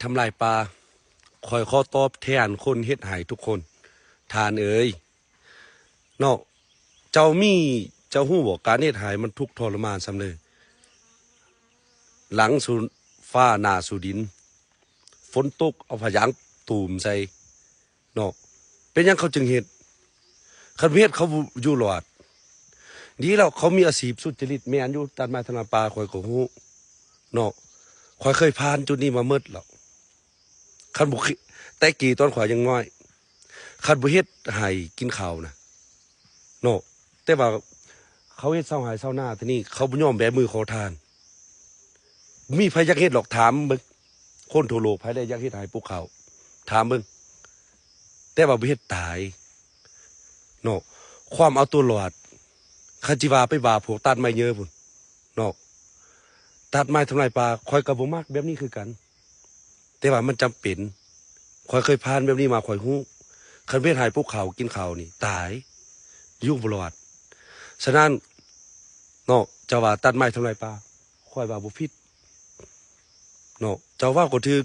ທຳລາຍປ່າ. ຂ້ອຍຂໍຕອບແທນຄົນເຮັດໄຮ່ທຸກຄົນ. ທ່ານເອີຍ ເນາະ ເຈົ້າມີ ເຈົ້າຮູ້ບໍ່ ການເຮັດໄຮ່ມັນທຸກທໍລະມານສ່ຳໃດ? ຫຼັງສູ່ຟ້າໜ້າສູ່ດິນ ຝົນຕົກເອົາຜ້າຢາງຕູມໃສ່ ເນາະ ເປັນຫຍັງເຂົາຈຶ່ງເຮັດ? ຄັນບໍ່ເຮັດເຂົາຢູ່ລອດ. ດີແລ້ວ ເຂົາມີອາຊີບສຸດຈະລິດ. ແມ່ນຢູ່ ຕັດໄມ້ທຳລາຍປ່າ ຂ້ອຍກໍຮູ້ເນາະ ຂ້ອຍເຄີຍຜ່ານຈຸດນີ້ມາໝົດແລ້ວ. ຄັນບໍ່ ແຕ່ກີ້ຕອນຂ້ອຍຍັງນ້ອຍ ຄັນບໍ່ເຮັດໄຮ່ກິນເຂົ້ານະເນາະ ແຕ່ວ່າເຂົາເຮັດຊາວໄຮ່ຊາວນາ ທີນີ້ເຂົາບໍ່ຍອມແບມືຂໍທານ. ມີໃຜຢາກເຮັດດອກ ຖາມເບິ່ງ ຄົນທົ່ວໂລກ ໃຜແດ່ຢາກເຮັດໄຮ່ປູກເຂົ້າ ຖາມເບິ່ງ. ແຕ່ວ່າບໍ່ເຮັດຕາຍເນາະ ຄວາມເອົາຕົວລອດ. ຄັນຊິວ່າໄປວ່າພວກຕັດໄມ້ເຍີພຸ້ນເນາະ ຕັດໄມ້ທຳລາຍປ່າ ຂ້ອຍກໍບໍ່ມັກແບບນີ້ຄືກັນ ແຕ່ວ່າມັນຈຳເປັນ. ຂ້ອຍເຄີຍຜ່ານແບບນີ້ມາ ຂ້ອຍຮູ້. ຄັນເຮັດໄຮ່ປູກເຂົ້າກິນເຂົ້ານີ້ຕາຍ ຢູ່ບໍ່ລອດ. ສະນັ້ນເນາະ ເຈົ້າວ່າຕັດໄມ້ທຳລາຍປ່າ ຂ້ອຍວ່າບໍ່ຜິດເນາະ ເຈົ້າເວົ້າກໍຖືກ.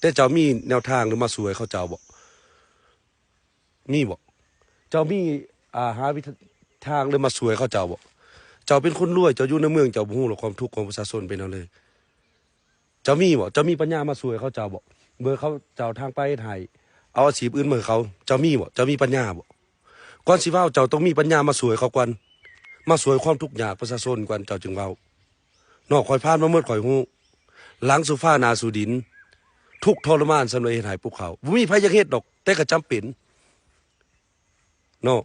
ແຕ່ເຈົ້າມີແນວທາງຫຼືມາຊ່ວຍເຂົາເຈົ້າບໍ່? ມີບໍ່? ເຈົ້າມີ ອ່າ ຫາວິທີທາງຫຼືມາຊ່ວຍເຂົາເຈົ້າບໍ່? ເຈົ້າເປັນຄົນລວຍ ເຈົ້າຢູ່ໃນເມືອງ ເຈົ້າບໍ່ຮູ້ດອກຄວາມທຸກຂອງປະຊາຊົນເປັນແນວໃດ. ເຈົ້າມີບໍ່? ເຈົ້າມີປັນຍາມາຊ່ວຍເຂົາເຈົ້າບໍ່? ເບີເຂົາເຈົ້າທາງໄປເຮັດໄຮ່ ເອົາອາຊີບອື່ນມາໃຫ້ເຂົາ ເຈົ້າມີບໍ່? ເຈົ້າມີປັນຍາບໍ່? ກ່ອນຊິເວົ້າ ເຈົ້າຕ້ອງມີປັນຍາມາຊ່ວຍເຂົາກ່ອນ ມາຊ່ວຍຄວາມທຸກຍາກປະຊາຊົນກ່ອນ ເຈົ້າຈຶ່ງເວົ້າເນາະ. ຂ້ອຍຜ່ານມາໝົດ ຂ້ອຍຮູ້. ຫຼັງສູ່ຟ້າໜ້າສູ່ດິນ ທຸກທໍລະມານສ່ຳໃດເຮັດໄຮ່ປູກເຂົ້າ ບໍ່ມີໃຜຢາກເຮັດດອກ ແຕ່ກໍຈຳເປັນເນາະ.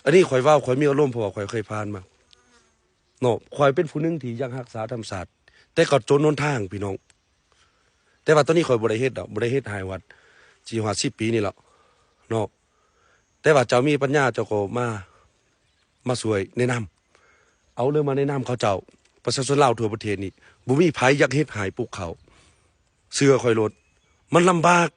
ອັນນີ້ຂ້ອຍເວົ້າ ຂ້ອຍມີອາລົມ ເພາະວ່າຂ້ອຍເຄີຍຜ່ານມາເນາະ. ຂ້ອຍເປັນຜູ້ໜຶ່ງທີ່ຢາກຮັກສາທຳມະຊາດ ແຕ່ກໍຈົນຫົນທາງພີ່ນ້ອງ. ແຕ່ວ່າຕອນນີ້ຂ້ອຍບໍ່ໄດ້ເຮັດດອກ ບໍ່ໄດ້ເຮັດໄຮ່ຮອດ ສີ່ຫ້າສິບປີນີ້ແຫຼະເນາະ. ແຕ່ວ່າເຈົ້າມີປັນຍາ ເຈົ້າກໍມາ ມາຊ່ວຍແນະນຳ ເອົາເລີຍມາແນະນຳເຂົາເຈົ້າ. ປະຊາຊົນລາວທົ່ວປະເທດນີ້ ບໍ່ມີໃຜຢາກເຮັດໄຮ່ປູກເຂົ້າ ເຊື່ອຂ້ອຍໂລດ. ມັນລຳບາກ